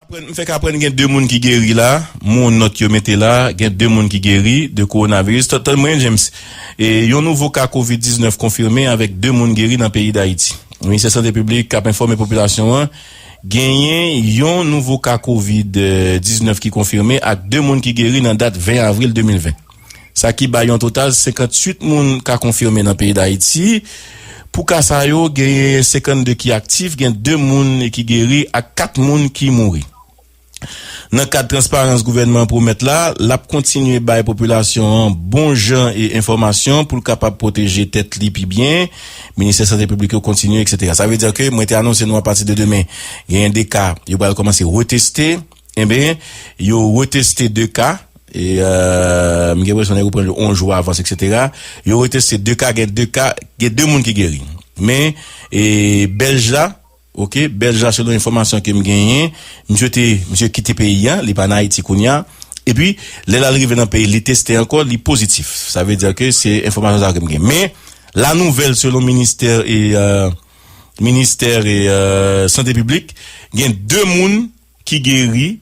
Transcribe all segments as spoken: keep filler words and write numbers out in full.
M fèk aprann gen de moun ki geri la. Mon nòt yo mete la, gen de moun ki geri de kowonaviris. Tan- Tann mwen, James. E yon nouvo ka kovid diznèf konfime avèk de moun geri nan peyi Dayiti. Ministè Sante Piblik k ap enfòme popilasyon an, genyen yon nouvo ka kovid diznèf ki konfime ak de moun ki geri nan dat ven avril de mil ven. Sa ki bay yon total senkanntuit moun ka konfime nan peyi Dayiti. Pou ka sa yo, genyen senkannde ki aktif, gen de moun ki geri ak kat moun ki mouri. Nan kad transparans gouvènman an pwomèt la, l ap kontinye bay popilasyon an bon jan e enfòmasyon pou l kapab pwoteje tèt li pi byen. Ministè Sante Piblik yo kontinye, etsetera. Sa vle di ke mwen te anonse nou apati de demen, genyen de ka, yo pral kòmanse reteste. Enben, yo reteste de ka. E, euh, m gen enpresyon nèg yo pran yo yon jou avans, etsetera. Yo reteste de ka, gen de ka, gen de moun ki geri. Men, e, Bèlj la, oke, Bèlj la, selon enfòmasyon ke m genyen, misye te, misye kite peyi a, li pa nan Ayiti kounye a. Epi, lè l al rive nan peyi, li teste ankò, li pozitif. Sa vle di ke se enfòmasyon sa ke m gen. Men, la nouvèl, selon ministè e, euh, ministè e, euh, sante piblik, gen de moun ki geri,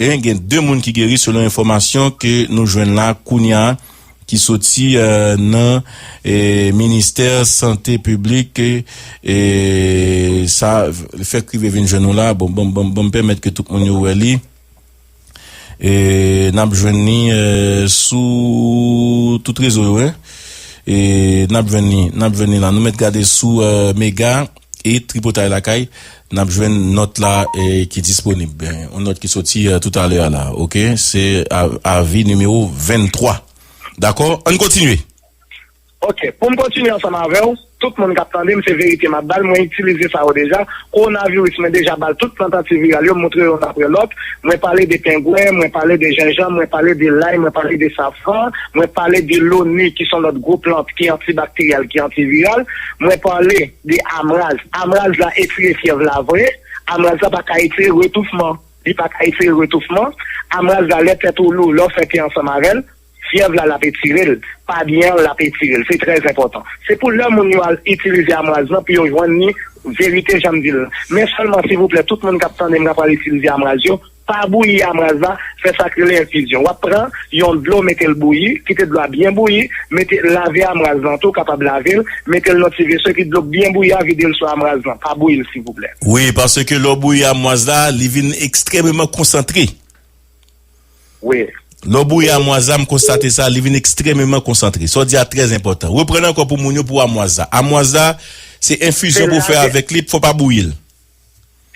e gen de moun ki geri selon enfòmasyon ke nou jwenn la kounye a, ki soti, euh, nan, e, ministè sante piblik, e, e, sa fèk rive vin jwenn nou la. Bon, bon, bon, bon, pèmèt ke tout moun yo wè li. E, n ap jwenn li, euh, sou tout rezo yo, hein. E, n ap jwenn li, n ap jwenn li la. Nou mèt gade sou, euh, Mega e Tripotay Lakay, n ap jwenn nòt la, e, ki disponib. Ben, yon nòt ki soti, euh, toutalè a la, oke? Se a- avi nimewo venntwa. Dakò? Ann kontinye. Oke, pou m kontinye ansanm avè w, tout moun k ap tande m, se verite m ap ba l, mwen itilize sa yo deja. Kowonaviris, mwen deja ba l tout plant antiviral yo, m montre yo youn apre lòt. Mwen pale de pengwen, mwen pale de jenjanm, mwen pale de lay, mwen pale de safran, mwen pale de loni, ki se yon lòt gwo plant ki antibakteryal, ki antiviral. Mwen pale de amraz. Amraz la etire fyèv la vre. Amraz la pa ka etire retoufman. Li pa ka etire retoufman. Amraz la, lè tèt ou lou, lè w fè te ansanm avè l, fyèv la, l ap etire l. Pa byen an, l ap etire l. Se trè enpòtan. Se pou lè moun yo al itilize amraz lan pou yo jwenn li verite, jan m di l lan. Men sèlman, silvouplè, tout moun k ap tande m, k ap al itilize amraz yo, pa bouyi amraz la, fè sa k rele enfizyon. W ap pran yon dlo, mete l bouyi, kite dlo a byen bouyi, mete, lave amraz lan tou, kapab lave l, mete l nan ti veso, epi dlo k byen bouyi a, vide l sou amraz lan. Pa bouyi l, silvouplè. Wi, paske lè w bouyi amwaz la, li vin ekstrèmeman konsantre. Wi. Lè w bouyi amwaz la, m konstate sa, li vin ekstrèmeman konsantre. Sa w di a trè enpòtan. Reprann ankò pou moun yo pou amwaz la. Amwaz la, se enfizyon pou w fè avèk li, fò w pa bouyi l.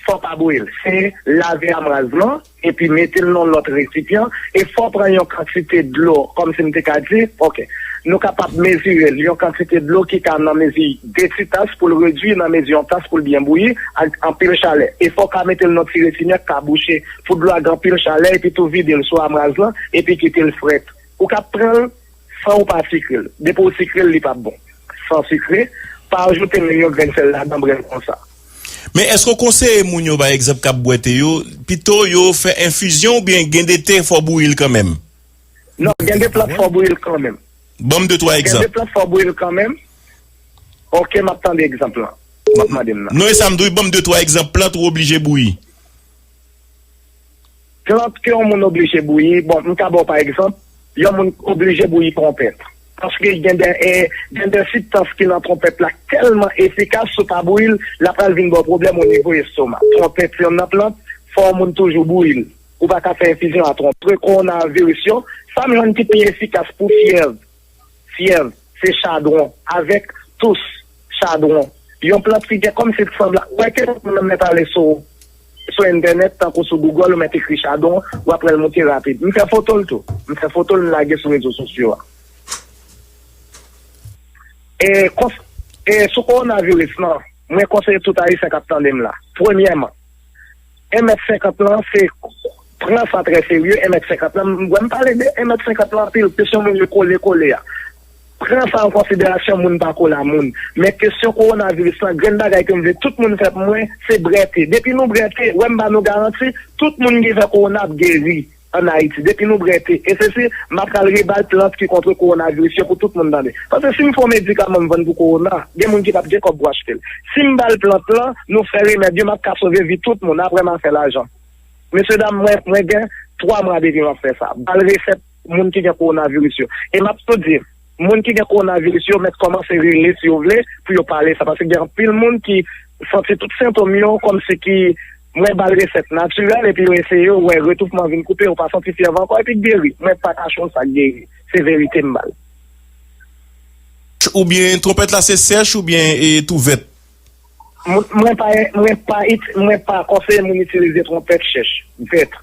Fò w pa bouyi l. Se lave amwaz lan, epi mete l nan lòt resipyan, e fò w pran yon kantite dlo, kòmsi m te ka di, oke, nou kapab mezire l, yon kantite dlo ki ka nan mezi de ti tas pou l redui nan mezi yon tas pou l byen bouyi, ak anpil chalè. E fò w ka mete l nan ti resipyan k ka bouche, pou dlo a gen anpil chalè, epi tou vide l sou amwaz lan, epi kite l frèt. Ou ka pran l san ou pa sikre l. Depi w sikre l, li p ap bon. San sikre, pa ajoute menm yon grenn sèl ladan, bwè l konsa. Men èske w konseye moun yo, pa egzanp, k ap bwè te yo, pito yo fè enfizyon oubyen gen de te fò bouyi l kanmenm? Non, gen de plant fò bouyi l kanmenm. Ban m de twa egzanp. Gen de plant fò bouyi l kanmenm. Oke, m ap tande egzanp lan. W ap mande m nan. Non, e sa m di w, ban m de twa egzanp plant ou oblije bouyi. Plant ke yon moun oblije bouyi, bon, m ka ba w pa egzanp, yon moun oblije bouyi twonpèt. Paske gen de, eh, gen de sibstans ki nan twonpèt la tèlman efikas, si w pa bouyi l, l ap pral vin ba w pwoblèm o nivo estoma. Twonpèt se youn nan plant, fò yon moun toujou bouyi l. Ou pa ka fè enfizyon a twonpèt. Kont kowonaviris yo, sa m jwenn ki pi efikas pou fyèv, fyèv, se chadwon, avèk tous, chadwon. Yon plant ki gen kòmsi l sanble, ou wè ke moun nan mèt ale sou, sou entènèt, tankou sou Google, ou mèt ekri chadwon, w ap wè l moute rapid. M fè foto l tou. M fè foto l, m lage sou rezo sosyo a. E, kons- e sou kowonaviris lan, mwen konseye tout Ayisyen k ap tande m la. Premyèman, en mèt senkant lan, se pran sa trè serye, en mèt senkant lan. M, m pale de en mèt senkant lan anpil, kesyon moun yo kole, kole a. Pran sa an konsiderasyon, moun pa kole a moun. Men kesyon kowonaviris lan, grenn bagay ke m vle tout moun fè pou mwen, se bwè te. Depi nou bwè te, wè m ba nou garanti, tout moun ki fè kowona ap geri ann Ayiti. Depi nou bwè te. E se si, m ap pral rebal plant ki kont kowonaviris yo pou tout moun tande. Paske si m fè yon medikaman m vann pou kowona, gen moun ki p ap gen kòb pou achte l. Si m ba l plant lan, nou fè remèd yo, m ap ka sove vi tout moun. Apre m a fè lajan. Mesye dam, mwen, mwen gen twa mwa depi m ap fè sa. Bal resèt moun ki gen kowonaviris yo. E m ap tou di, moun ki gen kowonaviris yo mèt kòmanse rele si yo vle pou yo pale sa. Paske gen anpil moun ki santi tout sentòm yo kòmsi ki mwen bal resèt natirèl epi yo eseye, yo wè retoufman vin koupe, yo pa santi fyèv ankò epi geri. Mwen pa kache w sa, geri. Se verite m bal. Oubyen twonpèt la se sèch oubyen e tou vèt? Mwen pa mwen pa mwen pa konseye moun itilize twonpèt chèch, vèt.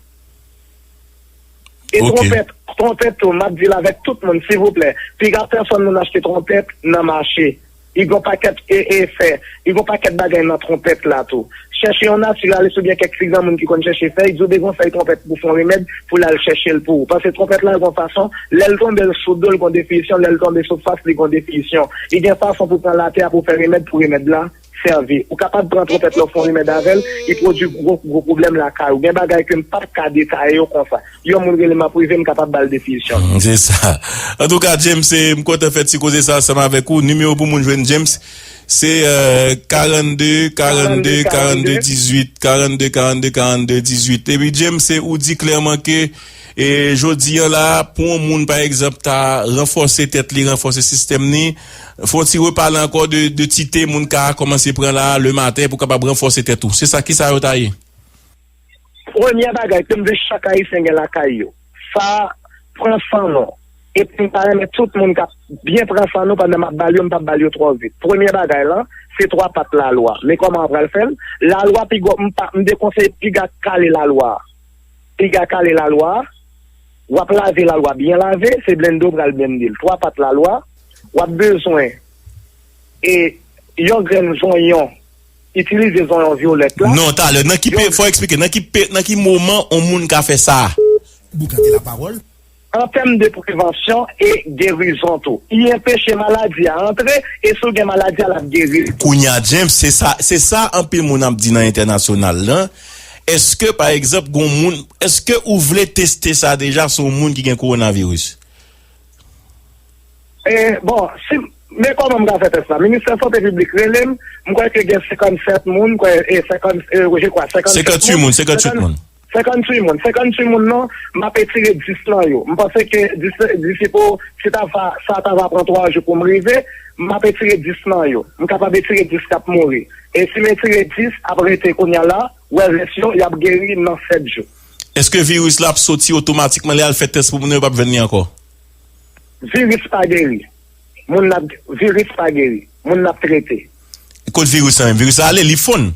E twonpèt, twonpèt tou, m ap di l avèk tout moun, silvouplè. Piga pèsonn moun achte twonpèt nan mache. Li gon pakèt efè, li gon pakèt bagay nan twonpèt la tou. Chèche yon natiralis oubyen kèk ti granmoun ki konn chèche fèy, di w bezwen fèy twonpèt pou fè yon remèd, pou l al chèche l pou ou. Paske twonpèt la gon fason, lè l tonbe l sou do l gon defiyisyon, lè l tonbe sou fas li gon defiyisyon. Li gen fason pou pran latè a pou fè remèd pou remèd la sèvi. Ou kapab pran twonpèt la w fè yon remèd avè l, li pwodui gwo gwo pwoblèm lakay ou. Gen bagay ke m p ap ka detaye yo konsa. Yon moun rele m an prive, m kapab ba l definisyon. Hmm, se sa. Antouka, James, se, m kontan fè ti koze sa ansanm avèk ou. Nimewo pou moun jwenn James, se euh, karannde, karannde, karannde, dizuit, karannde, karannde, karannde, dizuit. Epi, James, se ou di klèman ke e jodi an la, pou yon moun, pa egzanp, ta ranfòse tèt li, ranfòse sistèm ni, fè yon ti repale ankò de, de ti te moun ka kòmanse pran la, le maten, pou kapab ranfòse tèt ou. Se sa, kisa yo ta ye? Premye bagay, ke m vle chak Ayisyen gen lakay yo. Sa pran san nou. Epi m ta renmen tout moun k ap byen pran san nou pandan m ap ba l yo, m p ap ba l yo twò vit. Premye bagay lan, se twa pat lalwa. Men kòman w pral fè l? Lalwa pi gwo, m pa, m dekonseye piga kale lalwa a. Piga kale lalwa a. W ap lave lalwa byen lave, se blende w pral blende l. Twa pat lalwa, w ap bezwen e yon grenn zonyon. Itilize zonyon vyolèt la. Non, talè, nan ki pe, fò eksplike, nan ki pe, nan ki moman yon moun ka fè sa? Boukante lapawòl. An tèm de prevansyon e gerizon tou. Li anpeche maladi a antre e si w gen maladi a, l ap geri. Kounye a, James, se sa, se sa anpil moun ap di nan entènasyonal lan. Èske, pa egzanp, gon moun, èske ou vle teste sa deja sou yon moun ki gen kowonaviris? E, bon, si, men kòman m ka fè tès la? Ministè Sante Piblik rele m, m kwè ke gen senkannsèt moun, m kwè, e, senkant, e, je kwa, senkannsèt moun. Senkanntuit moun, senkanntuit moun. Senkanntuit moun. Senkanntuit moun nan, m ap etire dis nan yo. M panse ke dis, disi pou, si ta va, sa ta va pran twa jou pou m rive, m ap etire dis nan yo. M kapab etire dis k ap mouri. E si m etire dis ap rete kounye a la, wè rès yo, y ap geri nan sèt jou. Èske viris la ap soti otomatikman lè y al fè tès pou moun nan yo p ap jwenn li ankò? Viris pa geri. Moun nan, viris pa geri. Moun nan ap trete. Kot viris la menm? Viris la ale, li fonn.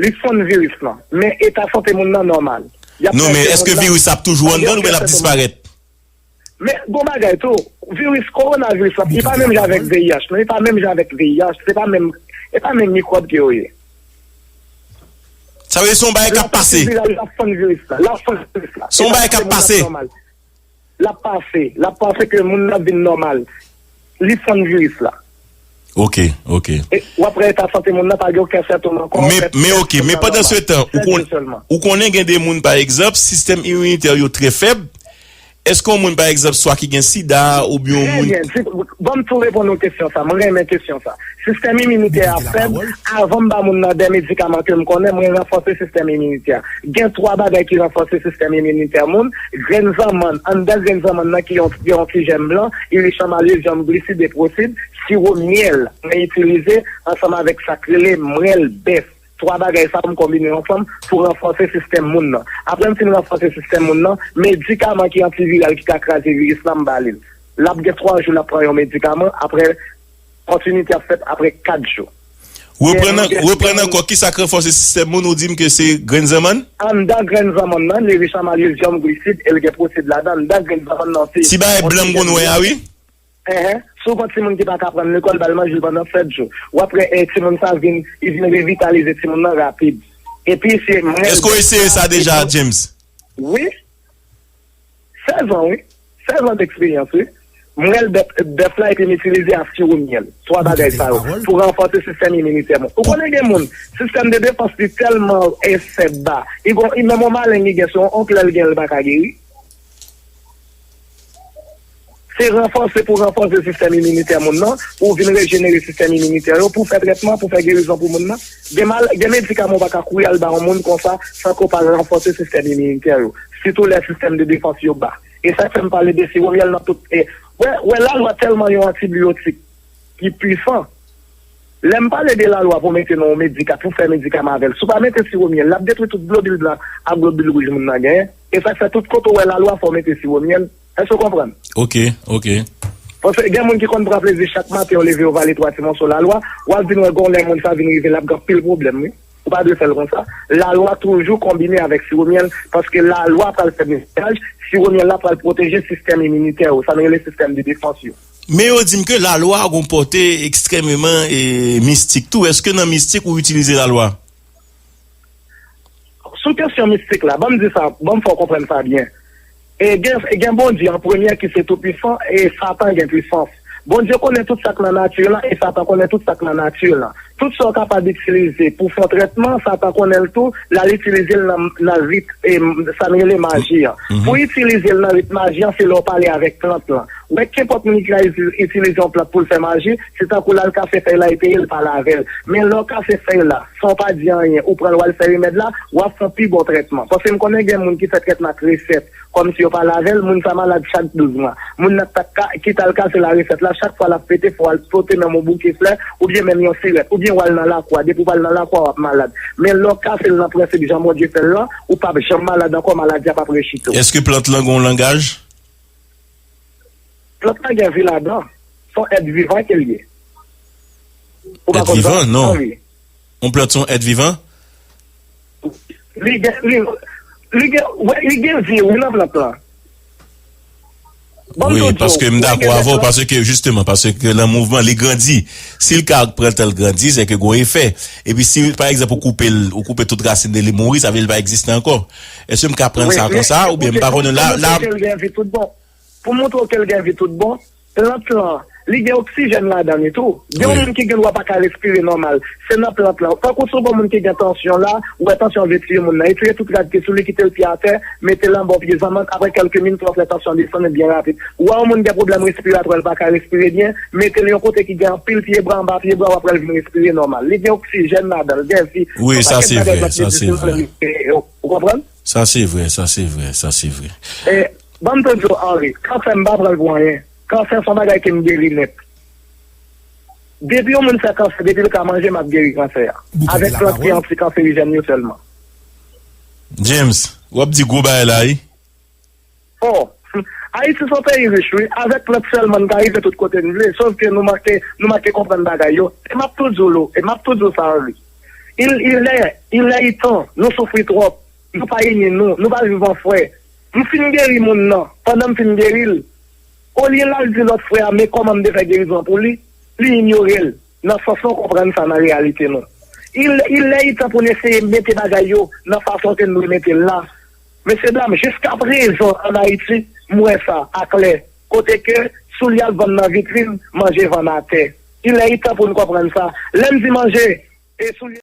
Li fonn viris lan. Men eta sante moun nan nòmal. Non, men èske viris la ap toujou anndan l oubyen l ap disparèt? Men, gon bagay tou, viris, kowonaviris la, li pa menm jan avèk V I H, non, li pa menm jan avèk V I H, se pa menm, se pa menm mikwòb ke yo ye. Sa vle di se yon bagay k ap pase. L ap fann viris la, l ap fann viris la. Se yon bagay k ap pase. L ap pase, l ap pase ke moun nan vin nòmal. Li fann viris la. Ok, ok. E w ap wè eta sante moun nan pa gen okenn sentòm ankò. Men, men ok, men pandansetan, ou, kon, ou konnen gen de moun, pa egzanp, sistèm iminitè yo trè fèb. Èske yon moun, pa egzanp, swa ki gen sida, oubyen yon moun. Trè byen. Ban m tou reponn ou kesyon sa. Mwen renmen kesyon sa. Sistèm iminitè a fèb. Avan m ba moun nan de medikaman ke m konnen, mwen ranfòse sistèm iminitè a. Gen twa bagay ki ranfòse sistèm iminitè moun. Grenn zanmann, anndan grenn zanmann nan ki yon, gen yon ti jèm blan, li rich an malyezyòm, glisid e pwosid, siwo myèl, mwen itilize ansanm avèk sa k rele mwèl bèf. Twa bagay sa yo m konbine yo ansanm pou ranfòse sistèm moun nan. Apre m fin ranfòse sistèm moun nan, medikaman ki antiviral ki ka kraze viris la, m ba li l. L ap gen twa jou l ap pran yon medikaman, apre kontinite ap fèt apre kat jou. Reprann reprann ankò, kisa k ranfòse sistèm moun, ou di m ke se grenn zanmann? Anndan grenn zanmann nan, li rich an malyezyòm, glisid, e l gen pwosid ladan, anndan grenn zanmann nan se. Ti bagay blan m konn wè a wi. Enhen. Si w pran timoun ki pa ka pran lekòl, ba l manje l pandan sèt jou. W ap wè e timoun sa vin, li vin revitalize timoun nan rapid. Epi se mwen. Èske w eseye sa deja, James? Wi. Sèz an, wi. Sèz an deksperyans, wi. Mwèl bèf, bèf la epi m itilize a siwo myèl. Twa bagay sa yo. Pou ranfòse sistèm iminitè mwen. Ou konnen gen moun, sistèm de defans li tèlman e fèb ba. Li gon, li menm yon maleng li gen, se yon onk lè l gen l pa ka geri. Se ranfòse pou ranfòse sistèm iminitè moun nan, pou w vin rejenere sistèm iminitè yo, pou w fè trètman, pou w fè gerizon pou moun nan. Gen mal, gen medikaman w pa ka kouri al ba yon moun konsa san ke w pa ranfòse sistèm iminitè yo. Sitou lè sistèm de defans yo ba. E sa k fè m pale de siromyèl nan tout. E, wè, wè, lalwa tèlman yon antibiyotik ki pwisan. Lè m pale de lalwa pou mete nan yon medika, pou fè medikaman avè l, si w pa mete siromyèl, l ap detwi tout globil blan ak globil wouj moun nan genyen. E sa k fè tout kote w wè lalwa fò w mete siromyèl. Èske w konprann? Ok, ok. Paske gen moun ki konn pran plezi chak maten yo leve yo vale twa ti mòso lalwa, w ap vin wè gon lè moun sa vin rive l ap gen anpil pwoblèm wi. Ou pa dwe fè l konsa. Lalwa toujou konbine avèk siromyèl, paske lalwa pral fè netwayaj, siromyèl la pral pwoteje sistèm iminitè yo, sa nou rele sistèm de defans yo. Men yo di m ke lalwa gon pòte ekstrèmeman e, mistik tou. Èske nan mistik ou itilize lalwa? Sou kesyon mistik la, ban m di sa, ban m fè w konprann sa byen. E gen, gen Bondye an premye ki se toupwisan, e Satan gen pwisans. Bondye konnen tout sa k nan nati lan, e Satan konnen tout sa k nan nati lan. Tout sa w kapab itilize pou fè yon trètman, Satan konnen l tou, l al itilize l nan, nan rit, e, sa n rele maji an. Pou itilize l nan rit maji an, se lè w pale avèk plant lan. Ou wè, kenpòt moun ki ka iti-, itilize yon plant pou l fè maji, se tankou l al kase fèy la, li peye l pale avè l. Men lè w kase fèy la, san w pa di anyen, ou pran l, w al fè remèd la, w ap fè yon pi bon trètman. Paske m konnen gen moun ki fè trètman ak resèt, kòmsi yo pale avè l, moun sa malad chak douz mwa. Moun nan k ta ka, ki t al kase la resèt la, chak fwa l ap pete, fò w al pote menm yon bouke flè, oubyen menm yon sirèt, oubyen w al nan lakou a, depi w pral nan lakou a, w ap malad. Men lè w kase l nan prensip jan Bondye fè l lan, ou p ap janm malad ankò, maladi a p ap rechite w. Èske plant lan gen yon langaj? Plant lan gen vi ladan. Se yon èt vivan ke l ye. Ou pa konn sa? Èt vivan? Non. Yon plant se yon èt vivan? Li gen, li, li gen, wè, li gen vi, wi, nan plant lan. Ban m tou di w, paske m dakò avè w, paske, jisteman, paske nan mouvman, li grandi. Si l ka pran tan l grandi, se ke gon efè. Epi si, pa egzanp, ou koupe l, ou koupe tout rasin li, li mouri, sa vle di li pa egziste ankò. Èske m ka pran sa konsa, oubyen m pa konnen la, la, pou montre w ke l gen vi tout bon. Pou montre w ke l gen vi tout bon, plant lan, li gen oksijèn ladan li tou. Gen yon moun ki gen dwa pa ka respire nòmal, se nan plant lan. Tankou si w gon moun ki gen tansyon la, ou wè tansyon vin tiye moun nan, retire tout rad ki sou li, kite l pye atè, mete l anba yon pye zanmann, apre kèlke minit, w ap wè tansyon an desann byen rapid. Ou wè yon moun gen pwoblèm respiratwa, l pa ka respire byen, mete l yon kote ki gen anpil pyebwa, anba pyebwa, w ap wè l vin respire nòmal. Li gen oksijèn ladan l, gen vi. Wi, sa se vre, sa se vre. Ou konprann? Sa se vre, sa se vre, sa se vre. E, ban m te di w, Henry, kansè m pa pran l pou anyen. Kansè se yon bagay ke m geri nèt. Depi yon moun fè kansè, depi l ka manje, m ap geri kansè a. Avèk plant ki antikanserijèn yo sèlman. James, w ap di gwo bagay la, wi. Oh, Ayiti se yon peyi rich, wi. Avèk plant sèlman, n ka rive tout kote n vle. Sòf ke nou manke, nou manke konprann bagay yo. E m ap tou di w, e m ap tou di w sa, Henry. Il, il est, il est temps, nou soufri twòp. Nou pa ini nou, nou pa viv an frè. M fin geri moun nan, pandan m fin geri l, olye l al di lòt frè a, men kòman m te fè gerizon an pou li, li inyore l. Nan sans lan, w konprann sa nan reyalite nou. Il, il est temps pou n eseye mete bagay yo nan fason ke n dwe mete l la. Mesye dam, jiskaprezan ann Ayiti, m wè sa aklè. Kote ke soulye ap vann nan vitrin, manje vann atè. Il est temps pou n konprann sa. Lè m di manje, e soulye